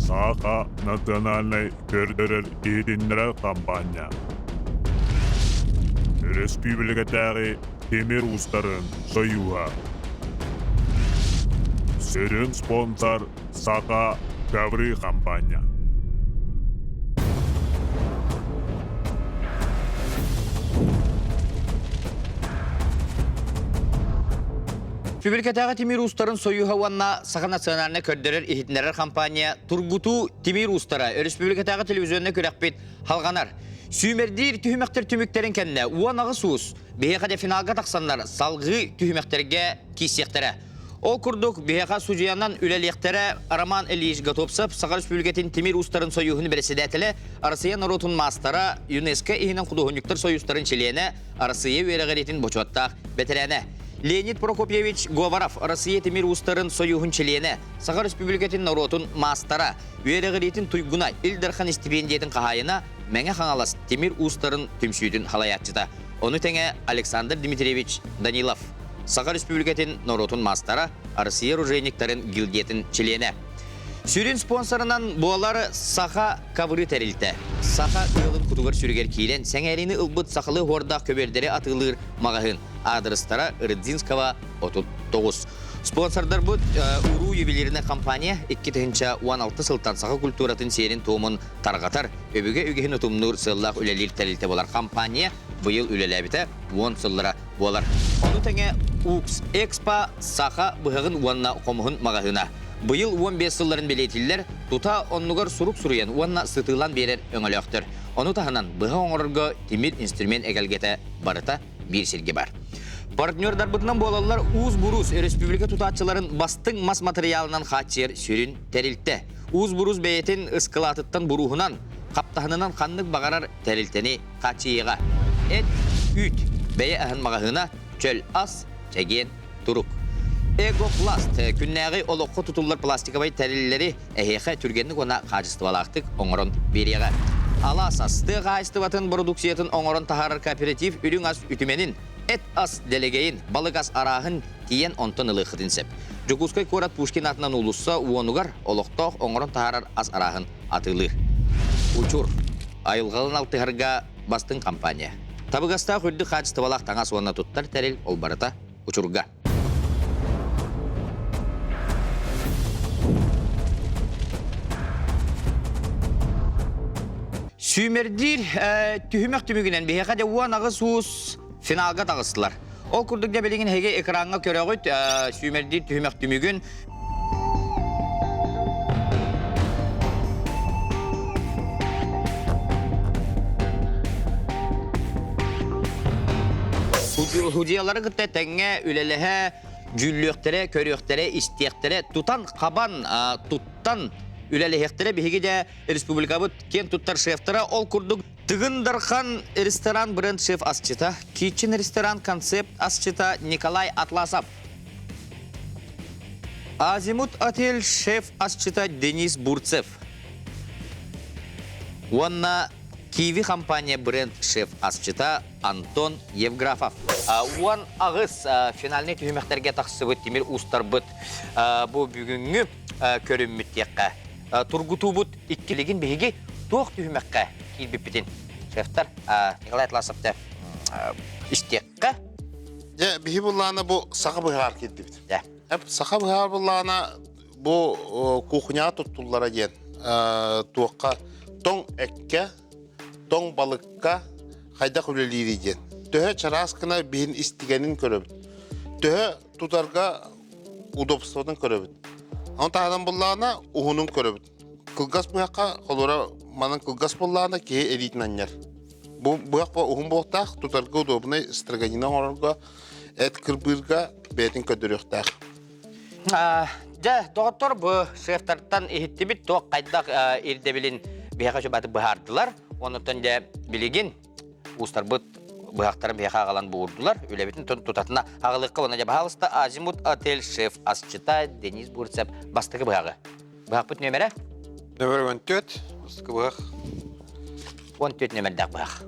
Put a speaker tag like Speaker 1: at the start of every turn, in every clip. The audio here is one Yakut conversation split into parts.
Speaker 1: Саха национальнай көрдөрөр-иһитиннэрэр хампаанньа. Өрөспүүбүлүкэтээҕи тимир уустарын сойууһа. Сүрүн спонсор Саха ковры хампаанньа.
Speaker 2: Түбүлкэтээҕи тимир уустарын сойууһа уонна Саха национальнай көрдөрөр-иһитиннэрэр компания Тургутуу тимир уустара өрөспүүбүлүкэтээҕи телевизионнай күрэхпит халҕанар. Сүүмэрдиир түһүмэхтэр түмүктэрин кэннэ 18 уус биһиэхэ де финалга тахсаннар салгыы түһүмэхтэргэ киирсиэхтэрэ. Ол курдук, биһиэхэ судьуйанан үлэлиэхтэрэ Роман Ильич Готовцев, Саха Республикатын тимир уустарын сойууһун бэрэссэдээтэлэ, Арассыыйа норуотун маастара, ЮНЕСКО иһинэн худуоһунньуктар сойуустарын чилиэнэ, Арассыыйа үөрэҕириитин бочуоттаах бэтэрээнэ. Леонид Прокопьевич Говоров, Россия тимир уустарын сойууһун чилиэнэ, Саха Республикатын норуотун маастара, үөрэҕириитин туйгуна, Ил Дархан истипиэндийэтин хаһаайына, Мэҥэ Хаҥалас тимир уустарын түмсүүтүн халайааччыта. Ону тэҥэ Александр Дмитриевич Данилов, Саха Республикатын норуотун маастара, Россия оружейниктарын гильдиятын чилиэнэ. Сүрүн спонсорынан буолар Саха ковры тэрилтэ. Саха ыалын кутугар сүрүгэр киирэн сэҥээриини ылбыт сахалыы оһуордаах көбүөрдэри атыылыыр маҕаһыын. Аадырыстара Рыдзинского 39. Спонсордарбыт Уруу ювелирная компания 2016 сылтан саха культуратын сиэрин-туомун тарҕатар, өбүгэ үгэһин утумнуур сыаллаах үлэлиир тэрилтэ буолар компания быйыл үлэлээбитэ 10 сыллара буолар. Ону тэҥэ Укс Экспо саха быһаҕын уонна хомуһун маҕаһыына. Быйыл 15 сылларын бэлиэтииллэр, тута оннугар сурук суруйан уонна сытыылан биэрэр өҥөлөөхтөр. Ону таһынан быһа оҥорорго тимир инструмент эгэлгэтэ барыта биир сиргэ бар. Партнердарбытынан буолаллар Уус-Буруус өрөспүүбүлүкэ тутааччыларын бастыҥ мас матырыйаалынан хааччыйар сүрүн тэрилтэ. Уус-Буруус бэйэтин ыскылаатыттан бурууһунан, хаптаһынынан ханнык баҕарар тэрилтэни хааччыйыаҕа. Эт, үүт, бэйэ аһын маҕаһыына, чөл ас, чэгиэн турук. Эгопласт күннээҕи олоххо тутуллар пластиковай тэриллэри эһиэхэ түргэнник уонна хаачыстыбалаахтык оҥорон биэриэҕэ. Алаас ас тыа хаһаайыстыбатын бородууксуйатын оҥорон таһаарар кооператив үрүҥ ас үтүмэнин, эт ас дэлэгэйин, балык ас арааһын тиийэн онтон ылыаххытын сөп. Дьокуускай куорат Пушкин аатынан уулусса уонугар олохтоох оҥорон таһаарар ас арааһын атыылыыр. Учур айылҕалын алтыһарга бастыҥ компания. Табыгастаах үрдүк хаачыстыбалаах таҥас уонна туттар тэрил ол барыта учурга. Сүүмэрдиир түһүмэх түмүгүнэн биһиэхэ дьэ 18 уус финалга таҕыстылар. Ол курдук дьэ билигин эһиги экраҥҥа көрөҕүт сүүмэрдиир түһүмэх түмүгүн Судьуйалары кытта тэҥҥэ үлэлэһэ, дьүүллүөхтэрэ, көрүөхтэрэ, истиэхтэрэ, тутан-хабан, туттан үлэлэһиэхтэрэ. Биһиги дьэ республикабыт киэн туттар шефтара ол курдук Тыгын Дархан ресторан бренд-шеф асчыта, Kitchen ресторан концепт асчыта Николай Атласов. Азимут отель шеф асчыта Денис Бурцев. Уонна Киви компания бренд шеф асчыта Антон Евграфов. 18 финальный түһүмэхтэргэ тахсыбыт тимир уустарбыт бу бүгүҥҥү көрүммүт диэххэ. Тургутуубут иккилигин биһиги туох түһүмэххэ киирбиппитин шефтар Николай Атласовты истиэххэ.
Speaker 3: Дьэ, биһи буллаана бу саха быһаар киирдибит.
Speaker 2: Дьэ.
Speaker 3: Саха быһаар буллаана бу кухняҕа туттуллара диэн туохха тоҥ эккэ, тоҥ балыкка хайдах үлэлиирий диэн. Төһө чараас гына биһин истигэнин көрөбүт. Төһө тутарга удобствотын көрөбүт. Ону таһынан буллаҕына уһунун көрөбүт. Кылгас быһахха холура манан кылгас буоллаҕына киһи элиитин анньар. Бу быһах уһун буолуохтаах, тутарга удобнай строганина оҥорорго, эт кырбыырга бэйэтин көрдөрүөхтээх.
Speaker 2: Дьэ, доҕоттор, бу шефтартан иһиттибит туох хайдах ирдэбилин биһиэхэ чубаты быһаардылар. Оннуттан дьэ билигин уустарбыт быһахтарын биһиэхэ аҕалан буурдулар. Үлэбитин тутатына аҕалыахха уонна дьэ баһаалыста Азимут отель шеф асчыта Денис Бурцев бастакы быһаҕы. Быһахпыт нүөмэрэ?
Speaker 4: Нөмер 14, бастакы быһах.
Speaker 2: 14 нүөмэрдээх быһах.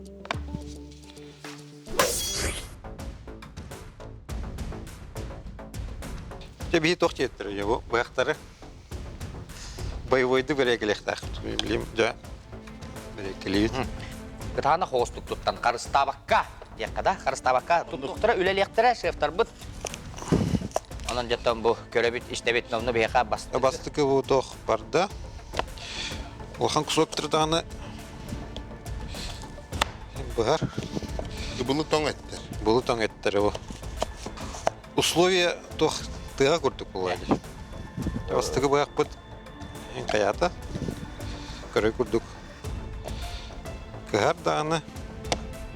Speaker 4: Дьэ биһи туох диэттэр бу быһахтары? Боевойдук бэрэкэлиэхтээх. Билим, дьэ, бэрэкэлиибит.
Speaker 2: Кытаанах оҕустук туттан харыстаабакка диэххэ да, харыстаабакка туттуохтара, үлэлиэхтэрэ шефтарбыт. Онон дьоттон бу көрөбүт, истэбит, онно биһиэхэ бастакы.
Speaker 4: Бастакы бу туох барда. Улахан кусоктары даҕаны быһар.
Speaker 3: Былы тоҥ эттэр.
Speaker 4: Былы тоҥ эттэр бу. Условия туох тыаҕа курдук буолла дии. Бастакы быһахпыт хайаата көрөр курдук кыһар даҕаны,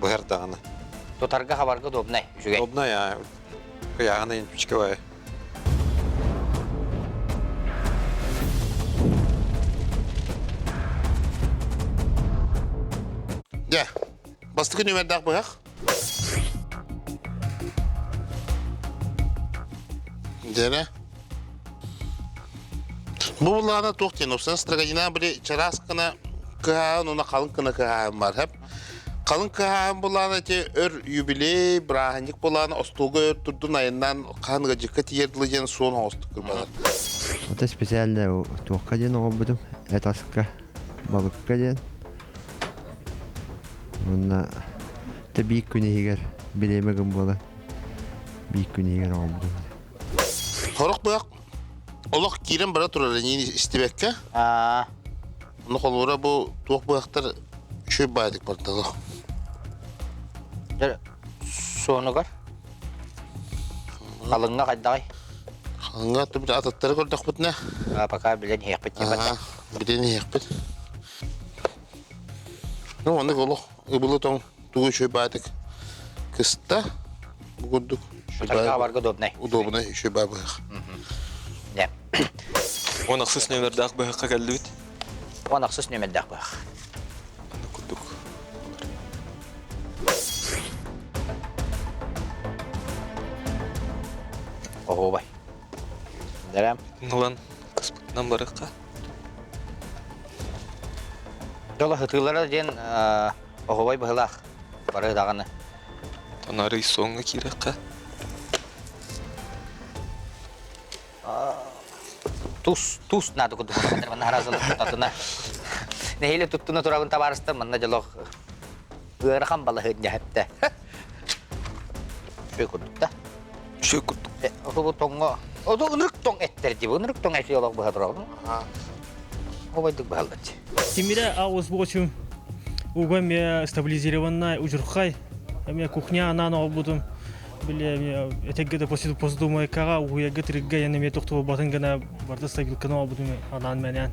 Speaker 4: быһар даҕаны.
Speaker 2: Тутарга хабарга удобнай, үчүгэй.
Speaker 4: Удобнай, а кыйааһына инчичке бай.
Speaker 3: Дьэ, бастакы нүмердээх быһах. Дьэрэ. Бу булаана туох диэн опсан строганина били чараас гына кыһаан уна халыҥ гына кыһаан бар хэп. Халыҥ кыһаан булаана ити өр юбилей, бырааһынньык булаана остуолга өр турдун айаннаан хаһан ыгадьыкка тиийэр дылы диэн суон оҥостук кырбанар.
Speaker 5: Это специально туохха диэн оҥорбутум эт аска балыкка диэн Уонна тэ биир күн иһигэр бириэмэ гын буолан биир күн иһигэр оҥорбутум.
Speaker 3: Сорох быһах олох киирэн бара турар эниин истибэккэ. Ону холуура бу туох быһахтар үчүгэй баайдык бардылар.
Speaker 2: Суонугар халыҥҥа хайдаҕай?
Speaker 3: Халыҥҥа атыттары көрдөхпүтүнэ.
Speaker 2: Пока билэн иһиэхпит диэбэт.
Speaker 3: Билэн иһиэхпит. Ну, маннык олох ыбылы тоҥ тугу үчүгэй баатык кыста бу курдук
Speaker 2: Барга удобнай.
Speaker 3: Удобнай үчүгэй баа быһах.
Speaker 2: Дьэ.
Speaker 6: Он ахсыс нөмердээх быһахха кэллибит.
Speaker 2: Он ахсыс нөмердээх быһах.
Speaker 6: Маннык курдук.
Speaker 2: Оһуобай. Дэрээм.
Speaker 6: Ылан кыспытынан барыахха.
Speaker 2: Дьоло ытыылара диэн оһуобай быһылаах бары даҕаны.
Speaker 6: Тонарый суоҥҥа киирэххэ.
Speaker 2: Тус, тус наада курдук манна харазылык тутатына. Нэһиилэ туттуна турабын табаарыстар манна дьолох ыарахан балаһыанньа хэптэ. Үчүгэй курдук да.
Speaker 6: Үчүгэй курдук.
Speaker 2: Бу тоҥҥо Ото ынырык тоҥ эттэр дии, ынырык тоҥ эти олох быһа турабын. Обайдык быһаллар дии.
Speaker 7: Тимирэ аҕыс буочум уга эмиэ стабилизированная удьурхай эмиэ кухня анаан оҕолбутум били эмиэ этэргэ да посудомойкаҕа уһуйарга тиргэ ян эмиэ тохтубатын гына барда стабилканы оҕолбутум анаан мэнээн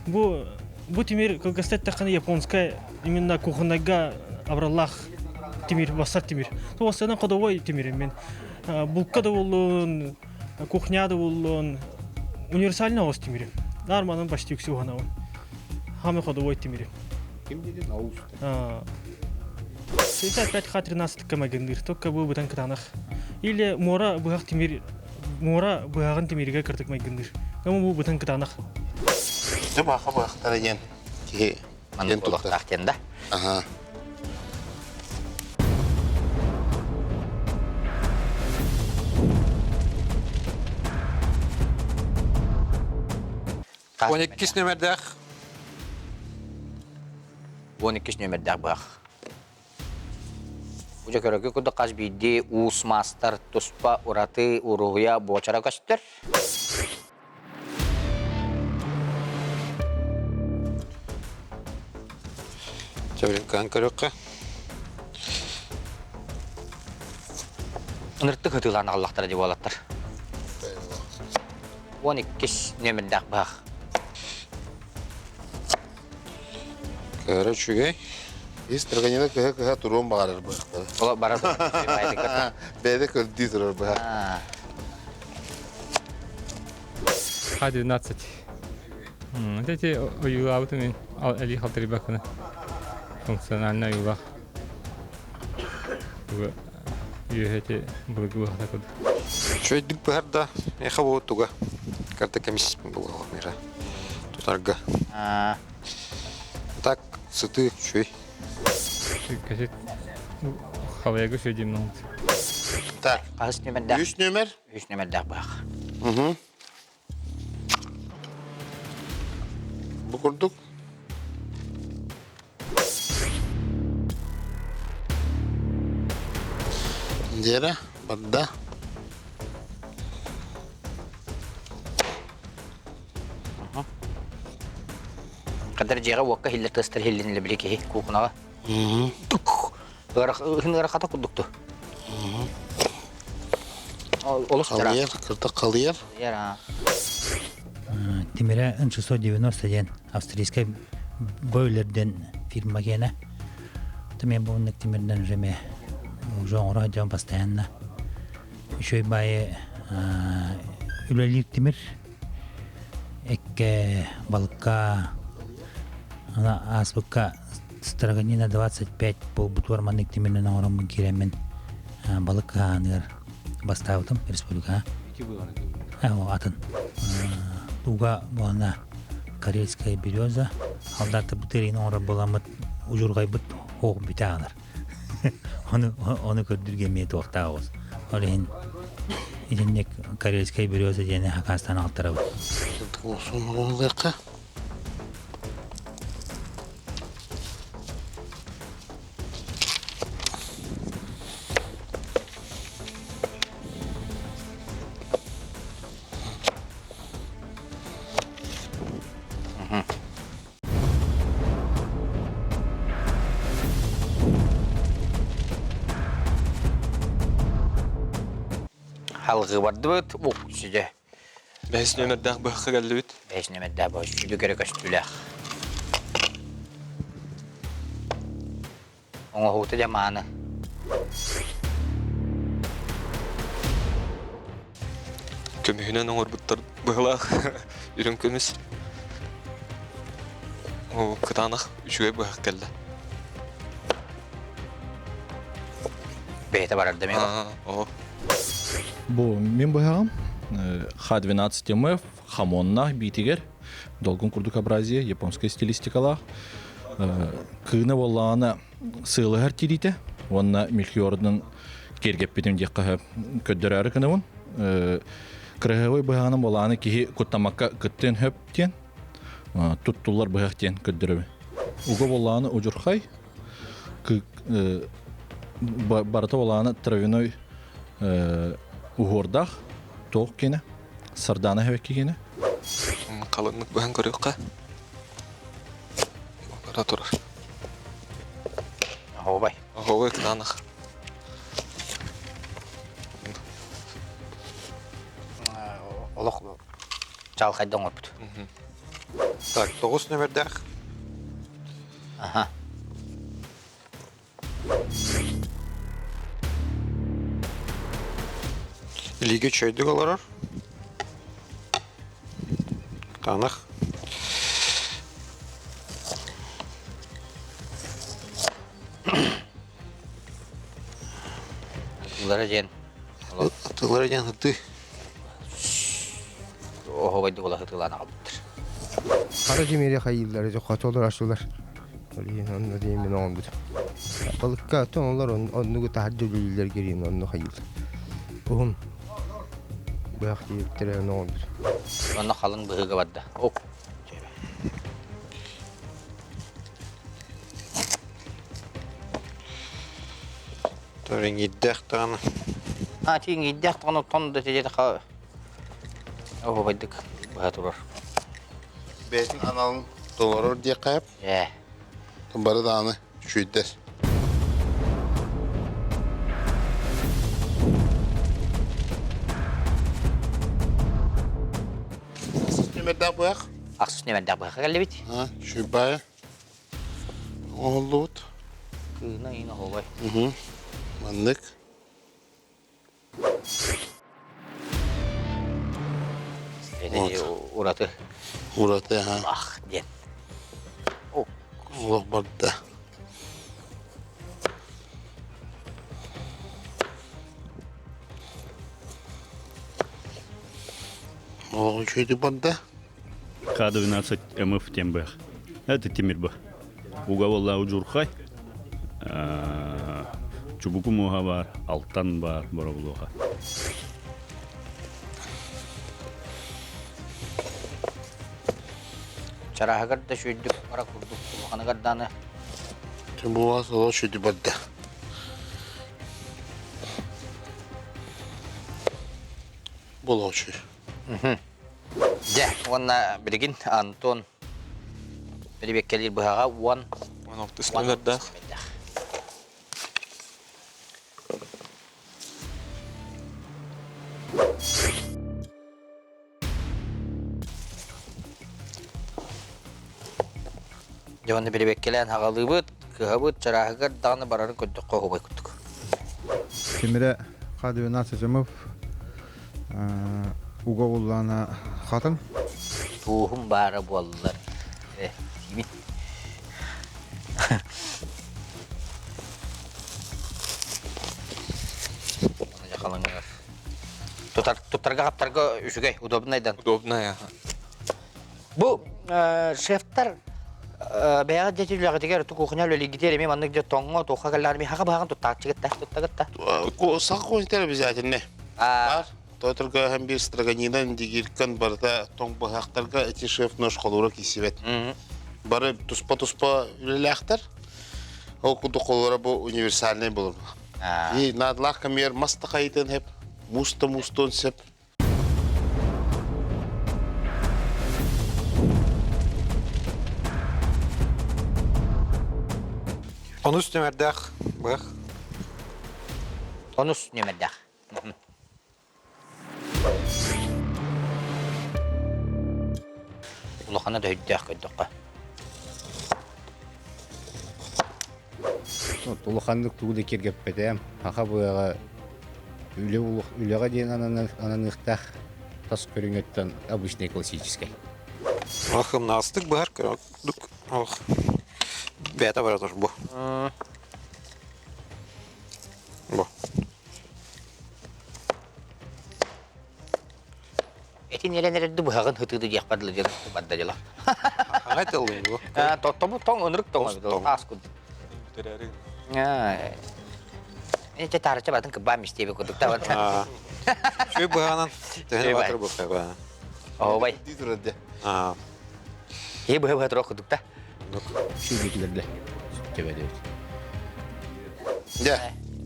Speaker 7: бу бу тимир кылгаста эттэххинэ японскай именно кухоннайга абыраллаах тимир бассар тимир туоссанан ходовой тимирим мен булка да боллун кухня да боллун универсальный оҕус тимирим норманын почти үксү уһанабын хамы ходовой тимирим
Speaker 3: Ким дедин ауыз
Speaker 7: 65 х 13 майгындыр только бу бытан кытаанах или муора быһах тимир муора быһаҕын тимиригэ кыртык майгындыр но бу бытан кытаанах
Speaker 3: Дьэ баха быһахтара диэн киһи
Speaker 2: Маннык буолуохтаах диэн да.
Speaker 3: Аха.
Speaker 4: Он иккис нөмердээх.
Speaker 2: Он иккис нөмердээх быһах. Уже көрөргө курдук хас биирдии уус маастар туспа ураты уруһуйа буочара көстөр.
Speaker 4: Чэбирин көрүөххэ.
Speaker 2: Ыныртык ытыылаан аҕаллахтара дии буолаттар. Он иккис нөмердээх быһах.
Speaker 4: Кыра үчүгэй.
Speaker 3: Ис Строганина кыһа-кыһа туруон баҕарар быһахтара.
Speaker 2: Ола барар
Speaker 3: Бэйэтэ көрдүү турар быһах.
Speaker 8: Х-12. Вот эти ойуулаабытым мин элии халтарыйбаккына. Функциональный ойуулаах. Үөһэ ити былыргы быһата курдук.
Speaker 4: Үчүгэйдик быһар да, миэхэ бу туга карта кэмис буолуох миэхэ тутарга. Так сытыы үчүгэй.
Speaker 8: Кэсит халыйга үчүгэй диим
Speaker 3: Так,
Speaker 2: Хаһыс нүмердээх?
Speaker 3: Үс нүмер.
Speaker 2: Үс нүмердээх быһах.
Speaker 3: Угу. Бу курдук. Дера барда.
Speaker 2: Кадар дьиэҕэ уокка иһиллэр тыастар иһиллинилэ били киһи куукунаҕа. Ыарахата курдукту. Олус
Speaker 3: Халыйар, кырта халыйар.
Speaker 9: Тимирэ Н690 диэн австрийскай бойлерден фирма гиэнэ. Мен бу оннук тимирден уже ме уже оҥоро дьон постоянно. Үчүгэй баайы үлэлиир тимир эккэ балыкка ааспыкка Строганина 25 буолбутугар маннык тимиринэн оҥороммун киирэммин балык хаһааныгар бастаабытым республикаҕа. Атын. Туга буолана Карельская береза. Алдаатта бутырин оҥорор буоламмыт удьурҕайбыт хоох бүтэ аалар. Ону ону көрдүргэ эмиэ туохтаах оҕус. Ол иһин итинник Карельская береза диэни хакаастан алтарабыт.
Speaker 3: Суумалыахха.
Speaker 2: Халҕыы бардыбыт, ук сүдэ.
Speaker 6: Бэһис нүөмэрдээх быһахха кэллибит.
Speaker 2: Бэһис нүөмэрдээх быһах сүдү көрө көстүүлээх. Оҥоһуута дьэ мааны.
Speaker 6: Көмүһүнэн оҥорбуттар быһылаах үрүҥ көмүс. О, кытаанах үчүгэй быһах кэллэ.
Speaker 2: Бэйэтэ барар да
Speaker 6: Оо.
Speaker 10: Бу мин быһаҕым Х-12 МФ хамоннаах биитигэр долгун курдук абразия японскай стилистикалаах кыына буоллаҕына сыалыһар тириитэ уонна мельхиордун киэргэппитим диэххэ көрдөрөөрү гынабын кыраһыабай быһаҕынан буолааны киһи куттамакка кыттыан хөп диэн туттуллар быһах диэн көрдөрөбүн уга буоллаҕына удьурхай барыта буолааны травяной уһуордаах туох киэнэ сардаана хэбэкки киэнэ
Speaker 6: Халыҥнык быһан көрүөххэ. Бара турар.
Speaker 2: Оһуобай.
Speaker 6: Оһуобай кытаанах.
Speaker 2: Олох чалхайда оҥорбут.
Speaker 4: Так, тоҕус нөмердээх.
Speaker 2: Аха.
Speaker 4: Илиигэ үчүгэйдик олорор. Кытаанах.
Speaker 2: Атыылара диэн
Speaker 4: Атыылара диэн ытыы.
Speaker 2: Оһуобайдык ула ытыылаан аҕалбыттар.
Speaker 5: Хара тимири хайыыллар, хотолор асылар. Ол иһин онно диэн мин оҥорбутум. Балыкка оттон олор оннугу таһырдьа үлэлииллэр гириин онну хайыыллар. Уһун быһах диэбиттэрэ ону оҥорбутум.
Speaker 2: Онно халыҥ быһыыга барда. Ок.
Speaker 4: Ториҥиирдээх даҕаны.
Speaker 2: А тииҥиирдээх даҕаны оттон да тириэтэхэ оһуобайдык быһа турар.
Speaker 3: Бэйэтин аналын толорор диэххэ
Speaker 2: Ээ.
Speaker 3: Бары даҕаны үчүгэйдэр. Ахсыс нүмердээх быһах.
Speaker 2: Ахсыс нүмердээх быһахха кэллибит.
Speaker 3: А, үчүгэй оҥоһуллубут.
Speaker 2: Кыына иин оһуобай.
Speaker 3: Маннык.
Speaker 2: Ураты.
Speaker 3: Ураты, аха.
Speaker 2: Ах диэн.
Speaker 3: Олох барда. Олох үчүгэйдик барда.
Speaker 11: К-12 МФ ТМБ. Это тимирбы. Угавалла удьурхай. Чубуку муоха бар, алтан бар, боробулуоха.
Speaker 2: Чарааһыгар да сүүрдүк бара курдук улаханыгар дааны.
Speaker 3: Була соло шүдү барда. Болоочу.
Speaker 2: Дьэ, уонна билигин Антон бирибиэккэлиир быһаҕа уон
Speaker 6: 16 номердаах.
Speaker 2: Дьэ уонна бирибиэккэлээн хаҕалыыбыт, кыһабыт, чарааһыгар даҕаны барарын көрдөххө оһуобай курдук.
Speaker 12: Тимирэ Х12 Жымов уга уллаана хатын.
Speaker 2: Туоһум баара буоллар. Э, тиимин. Тутар, туттарга хаптарга үчүгэй, удобнайдан.
Speaker 6: Удобная.
Speaker 2: Бу шефтар бэйэҕит дьэ үлэҕитигэр кухня үлэлиигитигэр эмиэ маннык дьэ тоҥҥо туохха кэллэҕэр эмиэ хаха быһаҕын туттааччыгытта туттагытта.
Speaker 3: Саха кухнятыгар обязательно. Бар. Тоторго һәм бир строганина индигиркан барыта тоҥ быһахтарга эти шеф нож холура киисибэт. Бары туспа-туспа үлэлээхтэр. Ол курдук холура бу универсальный болur. И надлаах камер мас та хайытын хеп, муус та муустуон сеп.
Speaker 4: Онус нүмердээх быһах.
Speaker 2: Онус нүмердээх. Улахана да өйдөөх көрдөххө.
Speaker 5: Улаханнык тугу да киргэппэтээм. Саха быаҕа үлэ үлэҕэ диэн ананыахтаах тас көрүҥүттэн обычный классическай.
Speaker 4: Ох, ымнаастык быһар көрдүк. Ох, бэйэтэ бара тур бу. Бу.
Speaker 2: Этин елен эрэрди быһаҕын хытыды диэхпэр дылы диэн барда дьыла.
Speaker 4: Хаҥай тыллын бу.
Speaker 2: Тобу тоҥ ынырык тоҥ аас курдук. Эче таарыча батын кыбаам истиэби курдук та
Speaker 4: Шүй быһаҕынан төһөнө батыр бу
Speaker 2: Ообай. Киһи быһа быһа туруох курдук та.
Speaker 5: Шүйдүкүлэрде төбөдөбүт.
Speaker 3: Дьэ,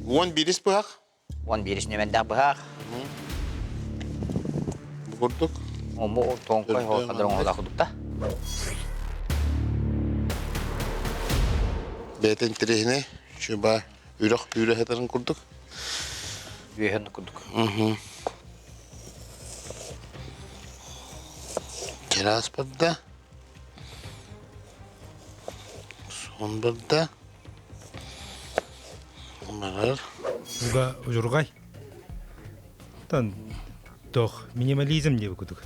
Speaker 3: 11 быһах.
Speaker 2: 11 нүмердээх быһах.
Speaker 3: Бу курдук.
Speaker 2: Ому тоҥкой хоохадыр оҥоһулаах курдук та.
Speaker 3: Бэйэтин интэриэһинэй, чуба үрэх үрэ сытарын курдук.
Speaker 2: Үөһэн курдук.
Speaker 3: Чараас барда. Сон барда. Барар.
Speaker 13: Уга удьурҕай. Тан тох минимализм диэбит курдук.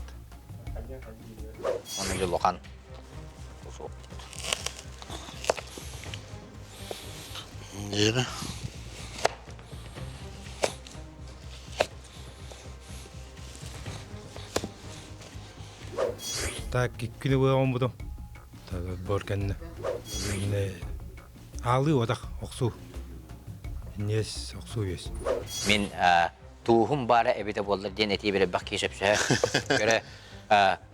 Speaker 2: Оны дьулухан.
Speaker 3: Диэбэ.
Speaker 13: Так иккини быаҕым бор кэннэ. Аалыы отах охсуу. Ньиэс охсуу үөс.
Speaker 2: Мин тууһум баара эбитэ буоллар диэн этии биэрбэх киһи сөпсөһө көрө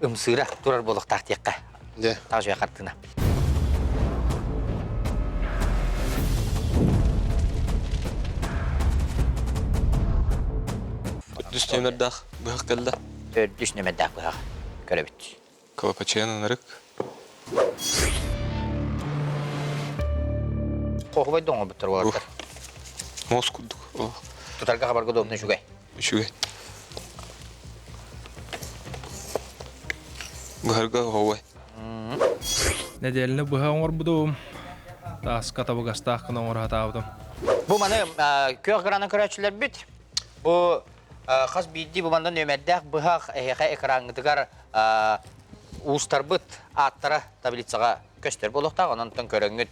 Speaker 2: ымсыыра турар буолуохтаах диэххэ. Таах хартыына.
Speaker 6: Төрдүс нүөмэрдээх быһах кэллэ.
Speaker 2: Төрдүс нүөмэрдээх быһах көрөбүт.
Speaker 6: Кылапачыйан ынырык.
Speaker 2: Хоһубай доҥорбуттар уолаттар.
Speaker 6: Муос курдук.
Speaker 2: Тутарга хабарга удобно үчүгэй.
Speaker 6: Үчүгэй. Быһарга хоһубай.
Speaker 14: Нэдиэлэни быһа оҥорбутум. Тааска табыгастаах гына оҥоро сатаабытым.
Speaker 2: Бу маны күөх гранан көрөөччүлэрбит. Бу хас биирдии бу манна нүөмэрдээх быһах эһиэхэ экраҥҥытыгар уустарбыт ааттара таблицаҕа көстөр буолуохтаах. Онон көрөҥҥүт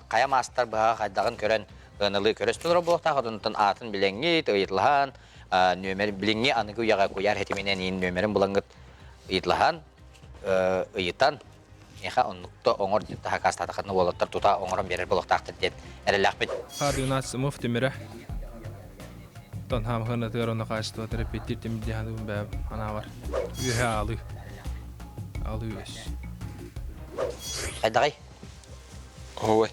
Speaker 2: хайа маастар быһаҕа хайдаҕын көрөн ыанылыы көрөстөлөр буолуохтаах. Онтон аатын билэҥҥит, ыйытылаһан, нүөмэр билиҥҥи аныгы үйэҕэ куйаар ситиминэн иин нүөмэрин булаҥҥыт ыйытылаһан, ыйытан, миэхэ оннукта оҥор диэн таһакаастаатаххытына уолаттар тута оҥорон биэрэр буолуохтаахтар диэн эрэллээхпит.
Speaker 14: Х12 МУФ тимирэ. Тон хаамханатыгар онно хаачыстыбата репетир тимир диһаныбын бэйэм анаабар. Үөһэ аалыы. Аалыы үөс.
Speaker 2: Хайдаҕай?
Speaker 6: Оһуобай.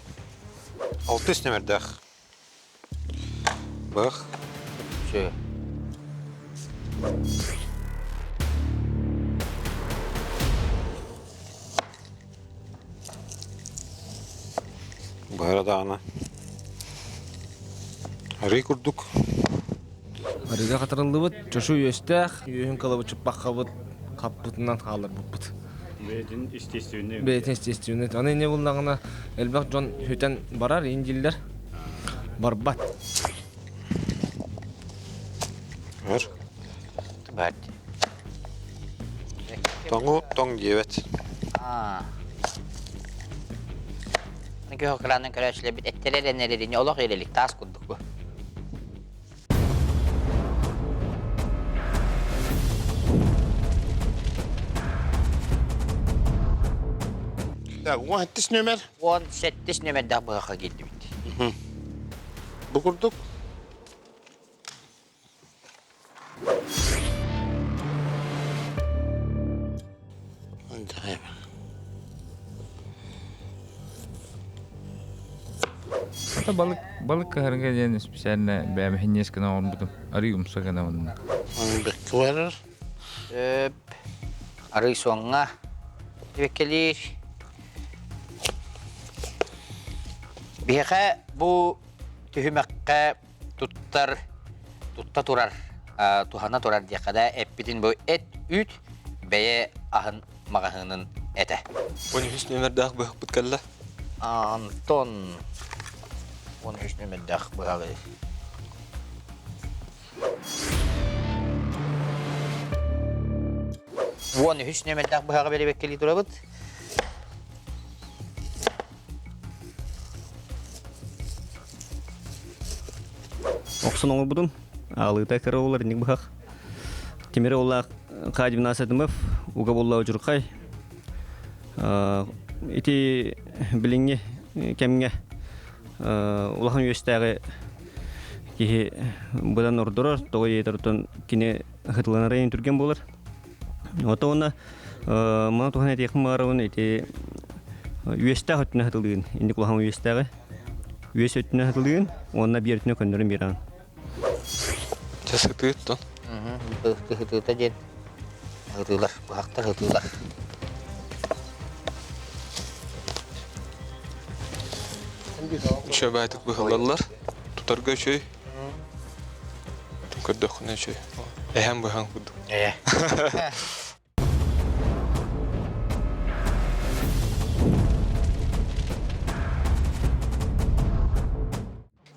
Speaker 4: Алтыс нөмердээх. Бах.
Speaker 2: Чө.
Speaker 4: Быһара даҕаны. Арыы курдук.
Speaker 14: Арыыга хатарыллыбыт чошу үөстээх, үөһүн кылабычыппаххабыт хаппытынан хаалларбыппыт.
Speaker 11: Бэйэтин естественный.
Speaker 14: Бэйэтин естественный. Аны инньэ буллаҕына элбэх дьон сүтэн барар, иин дииллэр. Барбат.
Speaker 4: Өр.
Speaker 2: Бар.
Speaker 4: Тоҥу тоҥ диэбэт.
Speaker 2: Аа. Көһө кыраанан көрөөччүлэрбит эттэрэ эрэнэрини олох ирэлик таас курдук бу.
Speaker 3: Так, 17 нөмер.
Speaker 2: 17 нөмердээх быһахха киирдибит.
Speaker 3: Бу курдук.
Speaker 8: Ата балык балык кыһарга диэн специально бэйэм хинньиэс гына оҥорбутум. Арыы умса гына онно.
Speaker 3: Бэккэ барар.
Speaker 2: Өп. Арыы суоҥҥа түбэккэлиир. Биһиэхэ бу түһүмэххэ туттар тутта турар туһана турар диэххэ да эппитин бу эт үүт бэйэ аһын маҕаһыынын этэ.
Speaker 6: 13 нүөмэрдээх быһахпыт кэллэ.
Speaker 2: Антон 13 нүөмэрдээх быһаҕы. 13 нүөмэрдээх быһаҕы бэрэбэккэлии турабыт.
Speaker 15: Охсон оҥорбутум. Аалыыта кыра буолар инник быһах. Тимир уоллаах Хадимна Садымов, уга буолла удьурхай. Ити билиҥҥи кэмҥэ улахан үөстээҕи киһи быдан ордорор, тоҕо диэтэр кини ыһытыланара иһин түргэн буолар. Ото уонна маны туһан этиэхпин баҕарабын ити үөстээх өттүнэ сатылыын, инник улахан үөстээҕи үөс өттүнэ сатылыын уонна биир өттүнэ көннөрөн биэрэҕин.
Speaker 6: Дьэ сытыы оттон.
Speaker 2: Сытыыта диэн ытыылар, быһахтар ытыылар.
Speaker 6: Үчүгэйдик быһыллаллар. Тутарга үчүгэй. Көрдөххүнэ үчүгэй. Эһэм быһан курдук.
Speaker 2: Ээ.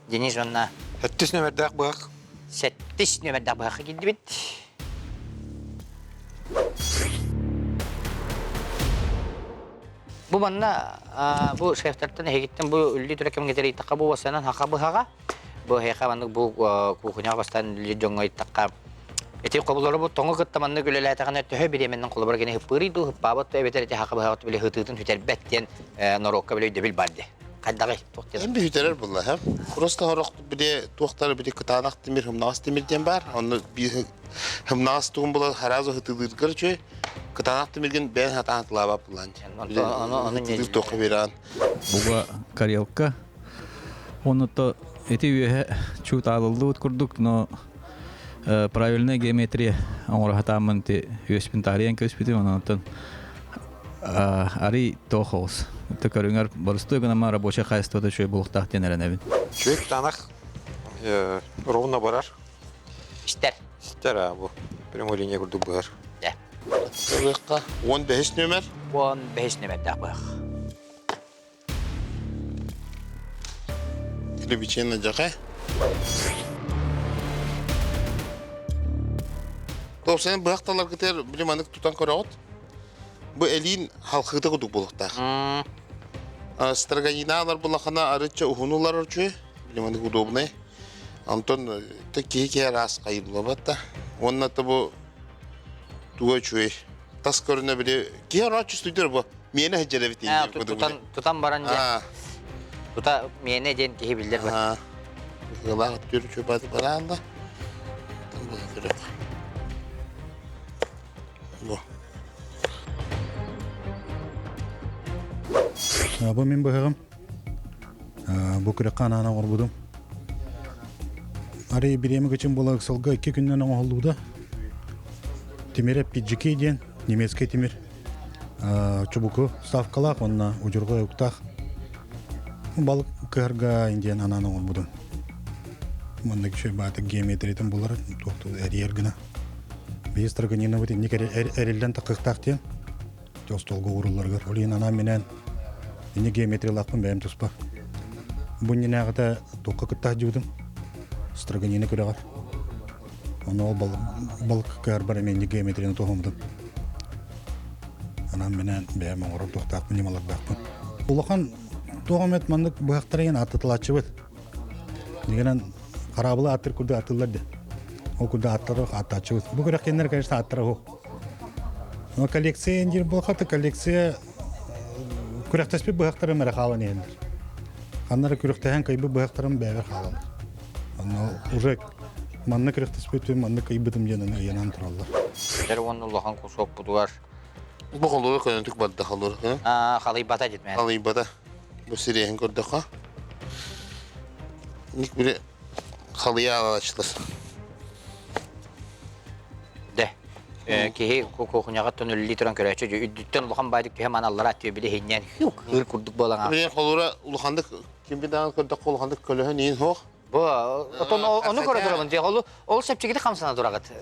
Speaker 2: Денис уонна
Speaker 4: Сэттис нөмердээх быһах.
Speaker 2: Сэттис нөмердээх быһахха киирдибит. Бу манна бу шефтартан эһигиттэн бу үллүү турар кэмҥэ тэрийтэххэ бу уоссанан хаха быһаҕа бу эһиэхэ маннык бу кухняҕа бастаан үллүү дьоҥҥо ыйыттахха ити холобура бу тоҥу кытта маннык үлэлээтэҕинэ төһө бириэмэнэн холобура кини хыппыырый дуу хыппаабат дуу эбэтэр ити хаха быһаҕа били хытыытын сүтэрбэт диэн норуокка били өйдөбүл бар дии хайдаҕый туох диэн
Speaker 3: Эн бүтэрэр буолла һэ. Просто сорох били туохтары били кытаанах тимир, хымнаҕас тимир диэн баар. Онно биир хымнаҕас тугун була сразу хытыылыыргар үчүгэй. Кытаанах тимиргин бэйэн хатаан тылаабат булаан. Хытыылыыр туохха биэрэҕин.
Speaker 8: Буга карелка. Онно ити үөһэ чуутаалыллыбыт курдук, но правильная геометрия оҥоро сатааммын ити үөспүн таарыйан көспүтүм, онон арый туох оҕус. Көрүҥэр боростуой гынама рабочай хаачыстыбата үчүгэй буолуохтаах диэн эрэнэбин.
Speaker 4: Үчүгэй кытаанах ровно барар.
Speaker 2: Истэр.
Speaker 4: Истэр а бу прямой линия курдук быһар.
Speaker 2: Дьэ.
Speaker 3: Ылыахха 15 нөмер.
Speaker 2: 15 нөмердээх быһах.
Speaker 3: Кирбичиэн дьаха. Топсайын быһах таларгытыгар били маннык тутан көрөҕүт. Бу элиин халхыыта курдук буолуохтаах. Строганинаалар булахана арычча уһунулар үчү, били маннык удобный. Онтон киһи киһи араас хайыллыбат да. Уонна бу туга үчүгэй. Тас көрүнэ били киһи араас чувствуйдер бу. Миэнэ сылдьар эбит
Speaker 2: тутан тутан баран дьэ. Тута миэнэ диэн киһи биллэр бар.
Speaker 3: Ыалаах түр чупаты бараанда. Бу.
Speaker 16: Бу мин быһыгым. Бу күрэххэ анаан оҥорбутум. Арай бириэмэ кычым буола ыксалга икки күннэн оҥоһуллубута. Тимирэ PGK диэн немецкэй тимир. Чубуку ставкалаах уонна удьурҕай уктаах. Балык кыһарга диэн анаан оҥорбутум. Маннык үчүгэй баатык геометриятын булар туохту эрийэр гына. Биһи Строганинабыт инник эриллэн таххыахтаах диэн остуолга уурулларыгар. Ол иһин анаан-минээн инник геометриялаахпын бэйэм туспа. Бу иннинээҕитэ туохха кытта сылдьыбытым Строганина күрэҕэр. Ону ол балык кыһарбар эмиэ инник геометрияны туһаммытым. Анаан-минээн бэйэм оҥорор туохтаахпын, ньымалардаахпын. Улахан туох эмит маннык быһахтар иһин ааттатылааччыбыт. Дигэнэн хараабылы ааттыр курдук ааттыыллар да. Ол курдук ааттары ааттааччыбыт. Бу күрэх кэннэр, конечно, ааттара суох. Но коллекция диир буолхата коллекция күрэхтэспит быһахтарым эрэ хаалан иһэллэр. Ханна эрэ күрэхтэһэн кыйбыт быһахтарым бэйэбэр хаалаллар. Онно уже манна күрэхтэспитим, манна кыйбытым диэн ыйанан тураллар.
Speaker 2: Дэр уонна улахан кусуоппутугар
Speaker 3: Бу холура көнөтүк барда холура.
Speaker 2: Халыйбата дитмэ.
Speaker 3: Халыйбата. Бу сириэһин көрдөххө. Ник бири халыйа алаачылар.
Speaker 2: Де. Киһи кухняҕа төнүллүү туран көрөөччү үрдүттэн улахан баайдык түһэ маналлара түөбүлэ иһинньэн хыр курдук буолан.
Speaker 3: Биле холура улахандык ким бидаан көрдөххө улахандык көлөһөн иин хоох.
Speaker 2: Бу отон ону көрө турабын дии. Ол ол сепчигити хамсана турагыт.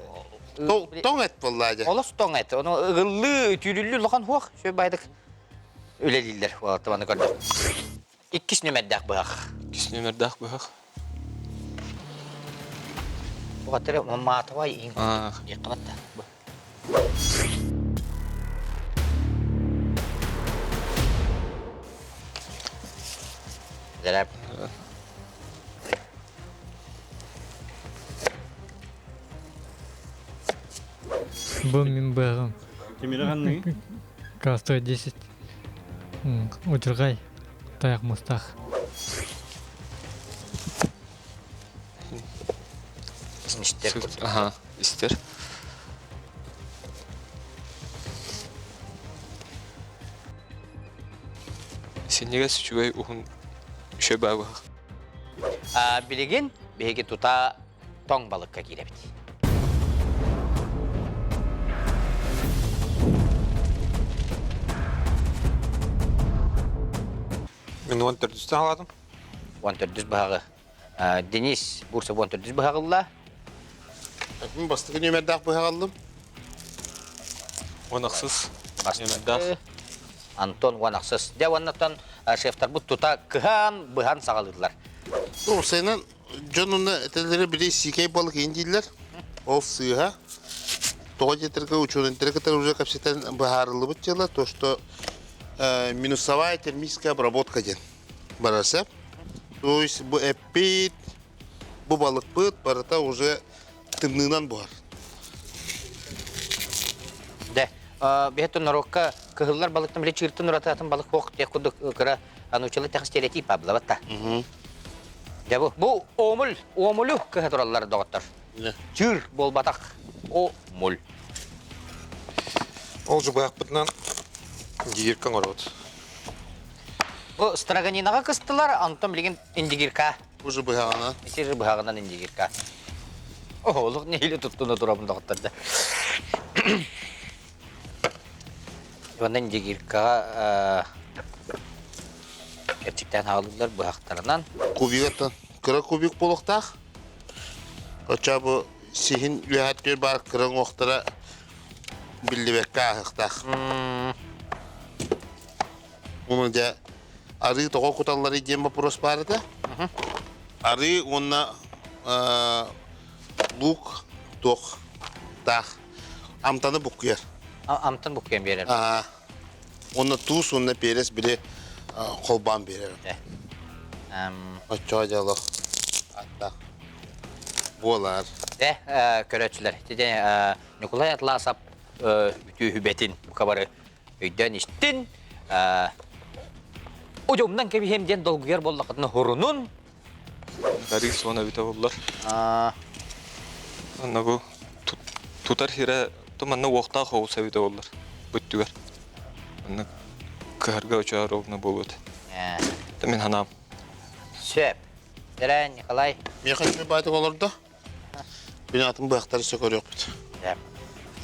Speaker 3: Тоң эт буоллаа дьэ.
Speaker 2: Олос тоң эт. Ону ыгыллыы, түүрүллүү улахан хуох сүр байдык үлэлииллэр уолаттабаны көрдөх. Иккис нүмердээх быһах.
Speaker 6: Иккис нүмердээх быһах.
Speaker 2: Бугаттары маатабай иин диэххэ батта. Дәрәп.
Speaker 7: Бу мин быһаҕым.
Speaker 11: Тимири ханныгы?
Speaker 7: К-110. Удьурҕай тайах мустаах.
Speaker 2: Истер.
Speaker 6: Ага, истер. Синньигэс үчүгэй уһун үчүгэй баабыһах.
Speaker 2: Билигин биһиги тута тоҥ балыкка киирэбит.
Speaker 4: Мин уон төрдүстэн хаалаатым.
Speaker 2: Уон төрдүс быһаҕы. Денис Бурцев уон төрдүс быһаҕылла.
Speaker 3: Мин бастакы нүөмэрдээх быһаҕаллым.
Speaker 6: Уон ахсыс нүөмэрдээх.
Speaker 2: Антон уон ахсыс. Дьэ уоннаттан шефтарбыт тута кыһан, быһан саҕалыыллар.
Speaker 3: Уопсайынан дьон онно этэллэрэ били сиикэй балык иин дииллэр. Ол сыыһа. Тоҕо диэтэргэ учуонайдары кытары уже кэпсэтэн быһаарыллыбыт дьыала, то что минусовая термическая обработка диэн барар сөп. То есть бу эппит, бу балыкпыт барыта уже тымныынан буһар.
Speaker 2: Дэ, биһиттэн норуокка кыһыллар балыктан били чыыртын ураты атын балык хуох диэх курдук кыра анучалы тэхис стереотип баблабатта. Дьэ бу, бу омул, омулу кыһа тураллар доҕоттор. Чыыр буолбатах омул.
Speaker 4: Ол жубаахпытынан индигирка оҥоробут.
Speaker 2: Бу строганинаҕа кыстылар, онтон билигин индигирка.
Speaker 3: Уже быһаҕынан.
Speaker 2: Сир быһаҕынан индигирка. Олох нэһилэ туттуна турабын доҕоттор да. Уонна индигиркаҕа кэрчиктээн хаалыллар быһахтарынан.
Speaker 3: Кубигаттан кыра кубик буолуохтаах. Оччо бу сиһин үөһэттүөр баар кыра уҥуохтара биллибэккэ ааһыахтаах. Уну дьэ арыы тоҕо куталларый диэн боппуруос баар этэ. Арыы уонна лук туох таах амтаны буккуйар.
Speaker 2: Амтан буккуйан биэрэр.
Speaker 3: Уонна туус уонна перец били холбоон биэрэр. Оччоҕо дьэ олох аттаах буолар.
Speaker 2: Дэ көрөөччүлэр, ити Ньукулай Атласов үтүөһүбэтин бука бары өйдөөн истин. Удьумнан кэбиһиэм диэн долгуйар буоллаххытына хурунун.
Speaker 6: Дарыы суона эбитэ буоллар. Онно бу тутар сирэ манна уохтаах оҕус эбитэ буоллар бүттүгэр. Манна Кыһарга өчөөр ровно буолуот. Мин ханаам.
Speaker 2: Сөп. Дэрэ, Николай.
Speaker 3: Миэхэ үчүгэй баайтык олордо. Күн атын быһахтары өссө көрүөхпүт.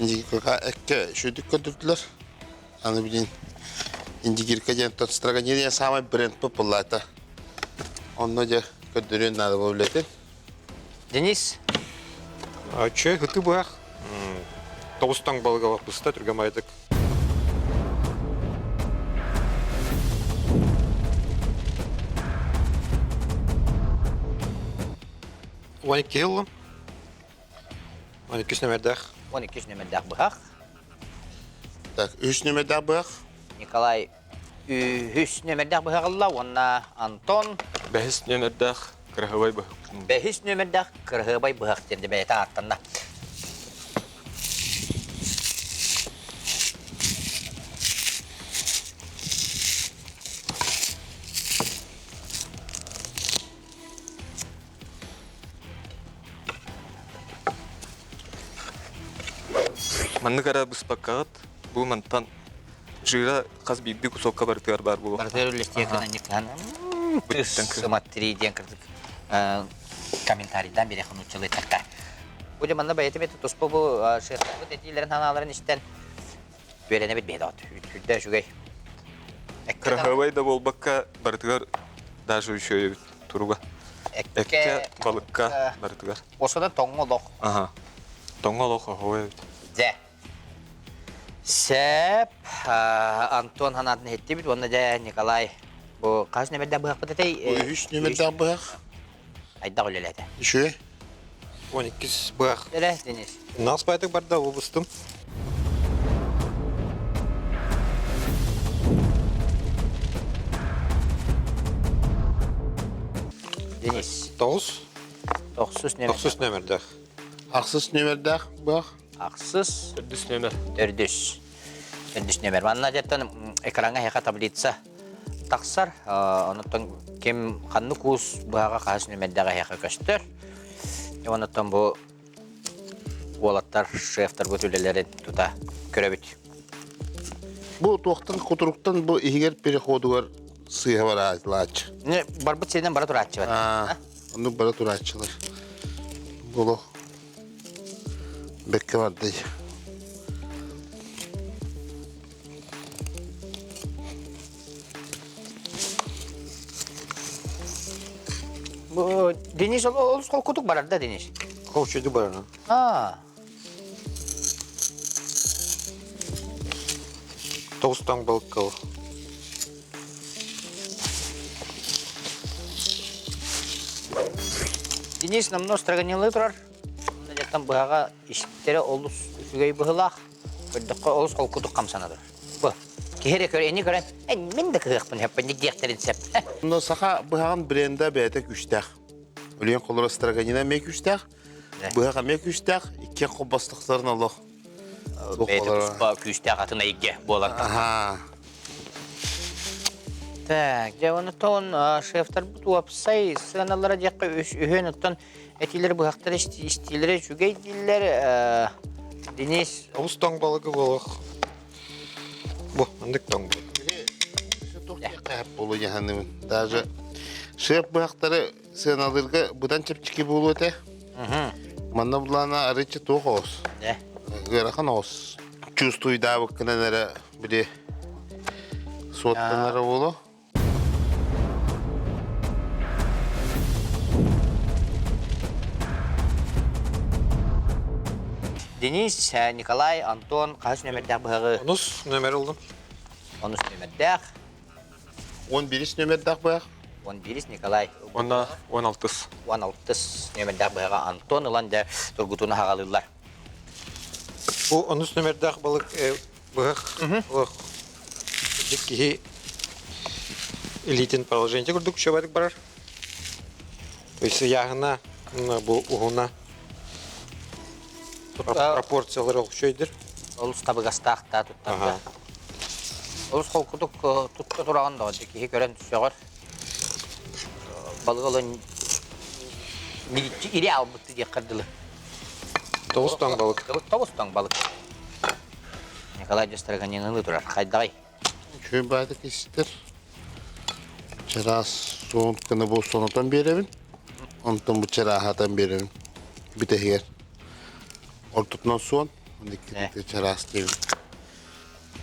Speaker 3: Индигирка экке үчүгдүк көрдүрдүлэр. Аны билин Индигирка диэн Строганин самый бренд популярта. Онно дьэ көрдөрүөн наада буолбут
Speaker 2: Денис?
Speaker 4: Чөй хыты быһах. Тоҕус таҥ балыга быста түргэн байдык. Уон икки ыллым. 12 нөмердээх.
Speaker 2: 12 нөмердээх быһах.
Speaker 3: Так, үс нөмердээх быһах.
Speaker 2: Николай үһүс нөмердээх быһах ылла уонна Антон
Speaker 6: Бэһис нөмердээх кыраһыбай быһах.
Speaker 2: Бэһис нөмердээх кыраһыабай быһах диэн бэйэтэ ааттанна.
Speaker 6: Маннык эрэ быспаккаҕыт бу мантан жира хас биирдии кусокка барытыгар баар буолуо.
Speaker 2: Барытыгар үллэстиэ гынан Смотри диэн кырдык комментарийдан бириэх нууччалыы тарта. Бу дьэ манна бэйэтэ бэйэтэ туспа бу шефтарбыт этиилэрин ханааларын истэн үөрэнэбит биһиэдоҕот. Үрдэ үчүгэй.
Speaker 6: Кыраһыабай да буолбакка барытыгар даже үчүгэй эбит туруга. Эккэ, балыкка барытыгар.
Speaker 2: Осода тоҥҥо олох.
Speaker 6: Аха. Тоҥҥо олох оһуой эбит.
Speaker 2: Дьэ. Сэп Антон ханаатын иһиттибит уонна дьэ Николай бу хас нөмердээх быһахпыт этэй?
Speaker 3: Үһүс нөмердээх быһах.
Speaker 2: Айдах үлэлээтэ.
Speaker 3: Үчүгэй.
Speaker 4: 12 быһах.
Speaker 2: Элэ, Денис.
Speaker 4: Нас байтык барда обустум.
Speaker 2: Денис.
Speaker 4: Тоғыз.
Speaker 2: Тохсус нөмер.
Speaker 4: Тохсус нөмердээх.
Speaker 3: Ахсыс нөмердээх быһах.
Speaker 2: Ахсыс.
Speaker 6: Төрдүс нөмер.
Speaker 2: Төрдүс. Төрдүс нөмер. Манна дьэттэн экраҥҥа эһиэхэ таблица тахсар. Онуттан ким ханнык уус быһаҕа хаһыс нөмердээх эһиэхэ көстөр. Онуттан бу уолаттар, шефтарбыт үлэлэрин тута көрөбүт.
Speaker 3: Бу туохтан кутуруктан бу иһигэр переходугар сыыһа барааччы.
Speaker 2: Барбыт сиринэн бара турааччы
Speaker 3: бар. Оннук бара турааччылар. Боло бэккэ барды.
Speaker 2: Бу Денис олус холкутук барар да Денис?
Speaker 4: Холчуйду барар.
Speaker 2: Аа.
Speaker 4: Тоғыз балыккал.
Speaker 2: Денис намно строганилы турар. Дьаттан быһаҕа истэрэ олус үчүгэй быһылаах. Көрдөххө олус холкутук хамсанадыр. Бу киһи эрэ көр, эни көрөн, мин да кыһыахпын сөппүн диэхтэрин сөп.
Speaker 3: Но саха быһаҕын бренда бэйэтэ күүстээх. Өлүөн холоро строганина эмиэ күүстээх, быһах эмиэ күүстээх, икки хоббостохторун олох.
Speaker 2: Бэйэтэ туспа күүстээх атын эйгэ буолан.
Speaker 3: Аха.
Speaker 2: Так, дьэ оны тоон шефтарбыт уопсай сыаналара диэххэ үһүөн оттон этиилэр быһахтар истиилэрэ үчүгэй дииллэр. Денис
Speaker 4: Олус тоҥ балыгы буолуох. Бу, андык тоҥ
Speaker 3: Буолу дьаһаныбын. Даже шеф быһахтары сыаналыырга быдан чэпчэки буолуо этэ. Манна булаана арыччы туох оҕус. Ыарахан оҕус. Чувствуйдаабыккынан эрэ били суоттанара буолуо.
Speaker 2: Денис, Николай, Антон хаһыс нөмердээх быһаҕы?
Speaker 4: Онус нөмер ылдым.
Speaker 2: Онус нөмердээх.
Speaker 3: 11 нөмердээх быһах.
Speaker 2: 11 Николай.
Speaker 6: Онна 16.
Speaker 2: 16 нөмердээх быһаҕа Антон ылан дьэ тургутууну хаҕалыыллар.
Speaker 4: Бу онус нөмердээх балык быһах киһи илиитин положение курдук үчүгэйдик барар. То есть ыйааһына бу уһуна пропорциялары үчүгэйдир.
Speaker 2: Олус табыгастаах да туттарга. Олус холкутук тутта тураҕын да киһи көрөн сөҕөр. Балык олон ири албытты диэххэр дылы.
Speaker 4: Тоҕус тоҥ балык.
Speaker 2: Тоҕус тоҥ балык. Николай Дьастарганинылыы турар. Хайдаҕай?
Speaker 3: Үчүгэй баайдык истэр. Чараас суон гына бу сонотон биэрэбин. Онтон бу чарааһатан биэрэбин. Бүтэһигэр. Ортотунан суон, иккитэ чараас диэбин.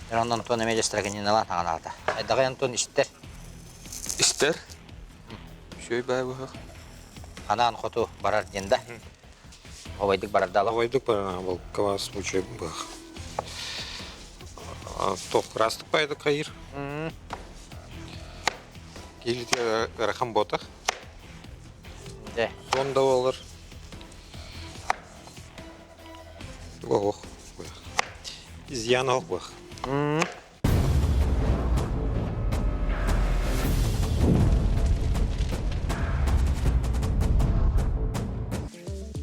Speaker 2: Онон Антон эмиэ дьастараканьыналаан таҥанаата. Айдаҕай Антон истэр.
Speaker 6: Истэр. Үчүгэй баай быһах.
Speaker 2: Анаан хоту барар диэн да. Обайдык барар да
Speaker 4: Обайдык барар балыкка случай быһах. Тоқ растык байды кайыр. Киилити ырахан ботах.
Speaker 2: Де.
Speaker 4: Сон да болар. Ох. Изъян ох.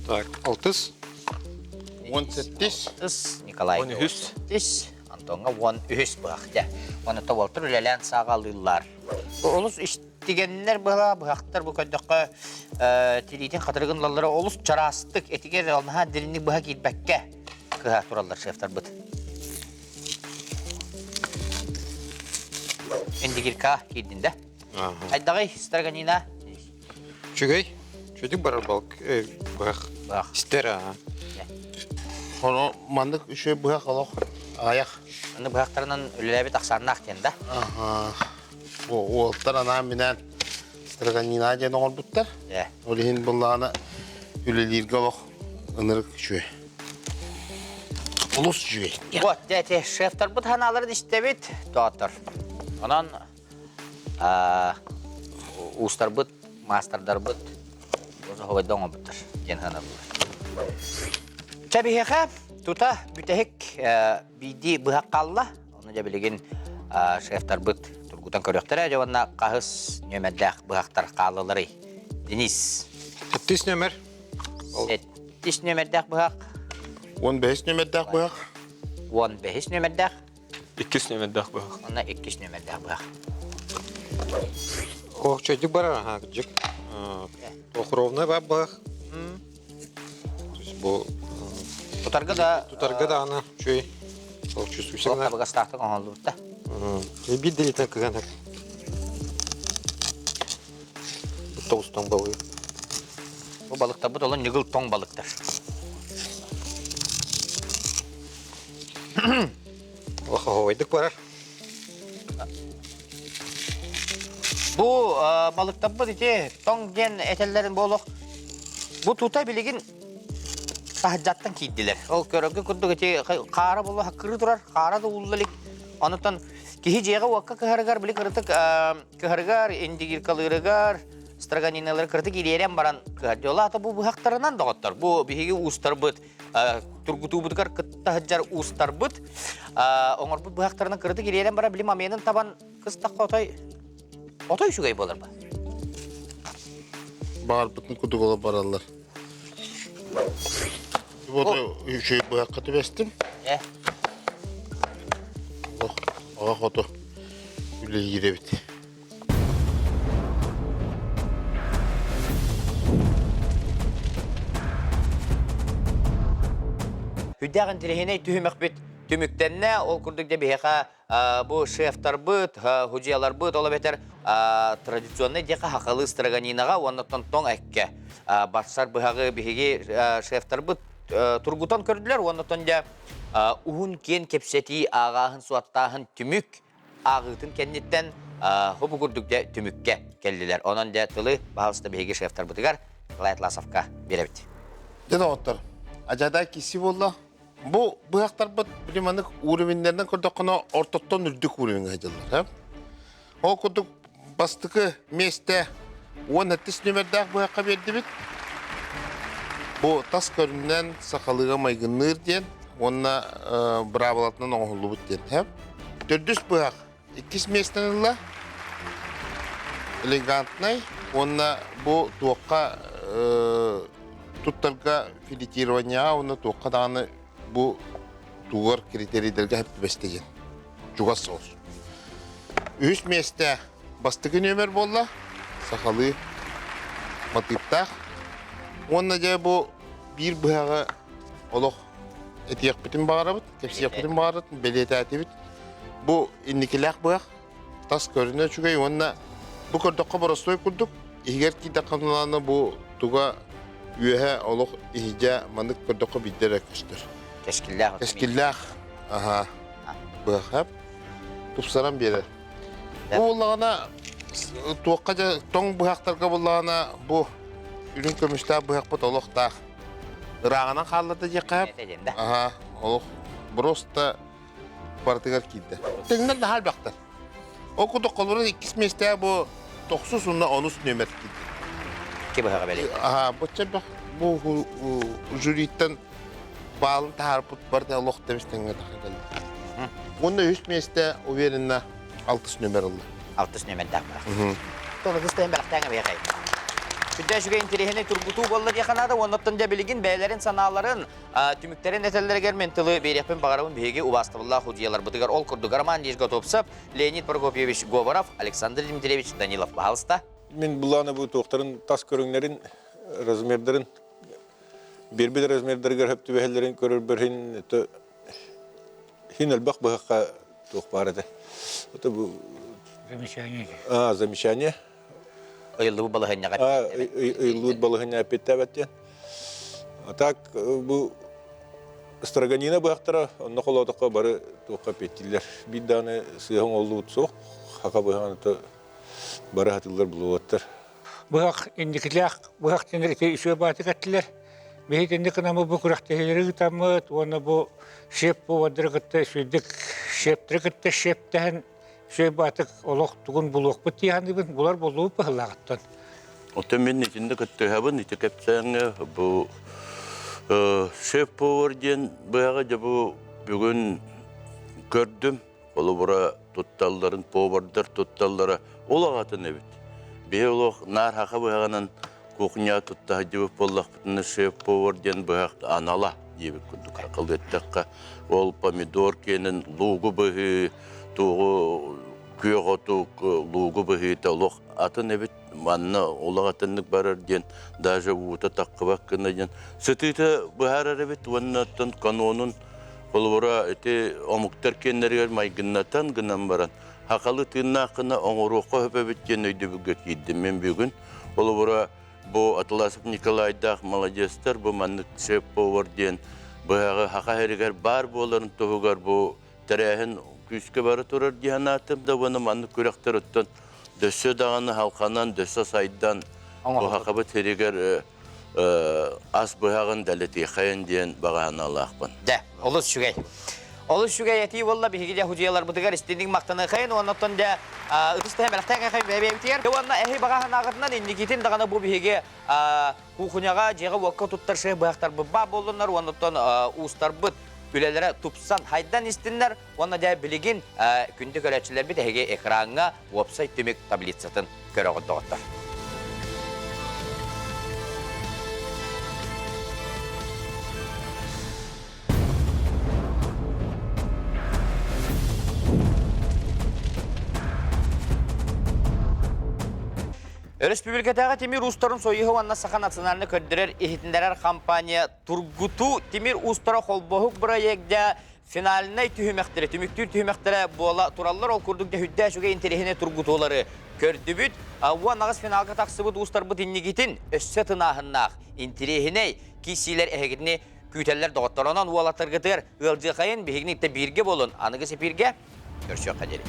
Speaker 4: Так, алтыс.
Speaker 3: 18.
Speaker 2: Алтыс, Николай.
Speaker 6: 13.
Speaker 2: Tis, Антоҥҥа 13 быһах дьэ. Оны тоболтур үлэлээн сааҕалыыллар. Олус истигэннэр быһа быһахтар бу көрдөххө тириитин хатырыгын ылаллара олус чараастык этигэр наһаа дириҥник быһа киирбэккэ кыһа тураллар шефтарбыт. Индигирка киирдин да. Айдаҕый, Строганина?
Speaker 4: Үчүгэй. Үчүгэй барар балык быһах. Истэр аа.
Speaker 3: Хоно маннык үчүгэй быһах олох аҕыйах.
Speaker 2: Аны быһахтарынан үлэлээбит ахсааннаах диэн да?
Speaker 3: Аха. Уолтар анаан-минээн Строганина диэн оҥорбуттар. Ол иһин былаана үлэлииргэ олох ынырык үчүгэй. Олус үчүгэй.
Speaker 2: Вот, дьэ, шефтарбыт ханааларын истэбит, тоотор. Онон уустарбыт, маастардарбыт хобойдоҥ оҥорбуттар диэн ханаллар. Чэ, биһиэхэ тута бүтэһик биирдии быһах хаалла. Ону дьэ билигин шефтарбыт тургутан көрүөхтэрэ. Дьэ уонна хаһыс нүөмэрдээх быһахтар хааллыларый? Денис.
Speaker 4: Сэттис нүөмэр.
Speaker 2: Сэттис нүөмэрдээх быһах.
Speaker 3: 15 нүөмэрдээх быһах.
Speaker 2: 15 нүөмэрдээх.
Speaker 6: Иккис нүөмэрдээх быһах.
Speaker 2: Онно иккис нүөмэрдээх быһах.
Speaker 4: Ох, чөйдүк барар, аха, кырдьык. Ох, ровно бар быһах. То есть бу
Speaker 2: Тутарга да
Speaker 4: тутарга да аны чөй. Ол чувствуйся.
Speaker 2: Табыгастаахтык оҥоһуллубут да.
Speaker 4: Биир делитен кыган Тоҕус тоҥ балыгы.
Speaker 2: Бу балыктарбыт олон ньыгыл тоҥ балыктар.
Speaker 4: Охоойдук барар.
Speaker 2: Бу балыктарбыт ити тоҥ диэн этэллэрин буолуох. Бу тута билигин таһырдьаттан киирдилэр. Ол көрөргө курдук ити хаара буолла хаккырыы турар, хаара да уулла илик. Онутан киһи дьиэҕэ-уокка кыһарыгар били кырытык кыһарыгар, индигиркалыырыгар, строганиналары кырытык ириэрэн баран кыһардьолаата бу быһахтарынан доҕоттор. Бу биһиги уустарбыт тургутуубутугар кытта сылдьар уустарбыт оҥорбут быһахтарынан кырытык ириэрэн баран били маменын табан кыстахха отой отой үчүгэй буолар ба.
Speaker 3: Баҕарбытын курдук олор бараллар. Вот үчүгэй быһахха түбэстим.
Speaker 2: Э.
Speaker 3: Аҕа хоту үлэлиир эбит.
Speaker 2: Үрдээх интэриэһинэй түһүмэхпит түмүктэннэ. Ол курдук дьэ биһиэхэ бу шефтарбыт, худьяларбыт, ол эбэтэр традиционнай диэхэ хахалы строганинаҕа уонна тоҥ эккэ барсар быһаҕы биһиги шефтарбыт тургутан көрдүлэр уонна дьэ уһун киэн кэпсэтии ааҕааһын суоттааһын түмүк ааҕыытын кэнниттэн хобу курдук дьэ түмүккэ кэллилэр. Онон дьэ тылы баһалыста биһиги шефтарбытыгар Николай Атласовка биэрэбит.
Speaker 3: Дьэ доҕоттор, ажадай киси буолла. Бу быһахтарбыт били маннык уровеннэринэн көрдөххүнэ ортоттон үрдүк уровеҥҥа сылдьаллар. Ол курдук бастакы миэстэ 17 нүөмэрдээх быһахха биэрдибит. Бу тас көрүнэн сахалыыга майгынныыр диэн уонна быраабылатынан оҥоһуллубут диэн. Төрдүс быһах иккис миэстэни ылла. Элегантнай уонна бу туохха туттарга филитированияҕа уонна туохха даҕаны бу тугар критерийдэргэ сөп түбэстэ диэн чугас соҕус. Үһүс миэстэ бастакы нүөмэр буолла сахалыы матыыптаах. Уонна дьэ бу биир быһаҕы олох этиэхпитин баҕарабыт, кэпсиэхпитин баҕарабыт, бэлиэтээтибит. Бу инникилээх быһах тас көрүнэ үчүгэй уонна бу көрдөххө боростуой курдук иһигэр киирдэххэ бу туга үөһэ олох иһидьэ маннык көрдөххө биирдэ эрэ көстөр.
Speaker 2: Кэскиллээх.
Speaker 3: Кэскиллээх. Аха. Быһах тупсаран биэрэр. Бу буоллаҕына туохха дьэ тоҥ быһахтарга буоллаҕына бу үрүҥ көмүстээх быһахпыт олохтоох. Ырааҕынан хаалларда диэххэ. Аха, олох просто барытыгар киирдэ. Тэҥнэр наһаа элбэхтэр. Ол курдук холобура иккис миэстэҕэ бу тохсус уонна онус нүөмэр киирдэ.
Speaker 2: Икки быһаҕа бэлиэтэ.
Speaker 3: Аха, бочча элбэх бу жюриттан баалын таһаарбыт барыта олох тэбис тэҥҥэ тахсан кэллэ. Уонна үһүс миэстэ уверенно алтыс нүөмэр ылла.
Speaker 2: Алтыс нүөмэрдээх быһах. Тоҕус тыһын бэлэхтээн эбиэхэй. Сүрдээх үчүгэй интэриэһинэй тургутуу буолла диэххэ наада. Уоннаттан дьэ билигин бэйэлэрин санааларын түмүктэрин этэллэригэр мен тылы биэриэхпин баҕарабын биһиги убаастабыллаах судьуйаларбытыгар ол курдук Роман Ильич Готовцев, Леонид Прокопьевич Говоров, Александр Дмитриевич Данилов. Пожалуйста.
Speaker 4: Мин былааны бу туохтарын тас көрүҥнэрин, размердарын биэрбит размердарыгар хөп түбэһэллэрин көрөрбөр хин хин элбэх быһахха туох баар этэ. Это бу
Speaker 9: Замечание.
Speaker 4: А, замечание.
Speaker 2: Ыйыллыбыт балаһыанньаҕа
Speaker 4: Ыйыллыбыт балаһыанньа эппиттээбэт диэн. А так бу строганина быһахтара онно холоотоххо бары туохха эппиттииллэр. Биир даҕаны сыыһа оҥоһуллубут суох. Хака быһаҕын бары хатыллар булуоттар.
Speaker 17: Быһах инникилээх быһах диэн ити үчүгэй баатык эттилэр. Биһи итинник гынаммыт бу күрэхтэһиилэри ыытаммыт уонна бу шеф повардары кытта үчүгэйдик шефтэри кытта шефтэһэн үчүгэй баатык олох тугун булуохпут дии саныыбын. Булар буоллубут быһылааҕыттан.
Speaker 18: Оттон мин итиннэ кыттыһабын, ити кэпсээҥҥэ бу шеф-повар диэн быһаҕы дьэ бу бүгүн көрдүм. Холобура, тутталларын, повардар тутталлара ол аҕатын эбит. Биһи олох наар хаха быһаҕынан кухня тутта сылдьыбыт буоллахпытына шеф-повар диэн быһах анала диэбит курдук акыл эттэххэ ол помидор киэнин луугу быһыы, туоҕу күөх оту луугу быһыыта олох атын эбит. Манна олох атыннык барар диэн даже уута таххыбат гына диэн сытыыта быһаарар эбит уонна оттон канонун холобура ити омуктар киэннэригэр майгыннатан гынан баран хахалы тыыннаах гына оҥоруохха сөп эбит диэн өйдөбүлгэ киирдим мин бүгүн холобура бу Атласов Николайдаах маладьыастар бу маннык шеф-повар диэн быһаҕы хаха сиригэр баар буоларын туһугар бу тэрээһин күүскэ бара турар дии санаатым да уонна маннык күрэхтэр оттон дөссө даҕаны халханан дөссө сайдан бу хахабыт сиригэр ас быһаҕын дэлэтиэхэйин диэн баҕаһыналаахпын.
Speaker 2: Дьэ, олус үчүгэй. Олус үчүгэй этии буолла биһиги дьэ худьуйаларбытыгар истинник махтаныахайын уонна оттон дьэ ытыс тэһэ бэлэхтээх бэйэбитигэр уонна эһи баҕаһынаҕытынан инникитин даҕаны бу биһиги кухняҕа дьиэҕэ-уокка туттар шеф быһахтарбыт баа буоллуннар уонна оттон уустарбыт үлэлэрэ тупсан хайдан истиннэр уонна дьэ билигин күндү көрөөччүлэрбит эһиги экраҥҥа уопсай түмүк таблицатын көрөҕүт доҕоттор. Өрөспүүбүлүкэтээҕи тимир уустарын союһа уонна Саха национальнай көрдөрөр иһитиннэрэр компания Тургутуу тимир уустара холбоһук бырайыакда финальнай түһүмэхтэрэ, түмүктүүр түһүмэхтэрэ буола тураллар. Ол курдук дьэ үчүгэй интэриэһинэй тургутуулары көрдүбүт. 18 финалга тахсыбыт уустарбыт иннигитин өссө тынааһыннаах, интэриэһинэй киирсиилэр эһигитини күүтэллэр доҕоттор. Онон уолаттаргытыгар ыалдьыахайын биһигини бииргэ буолун аныгы сепииргэ көрсүөххэ диэри.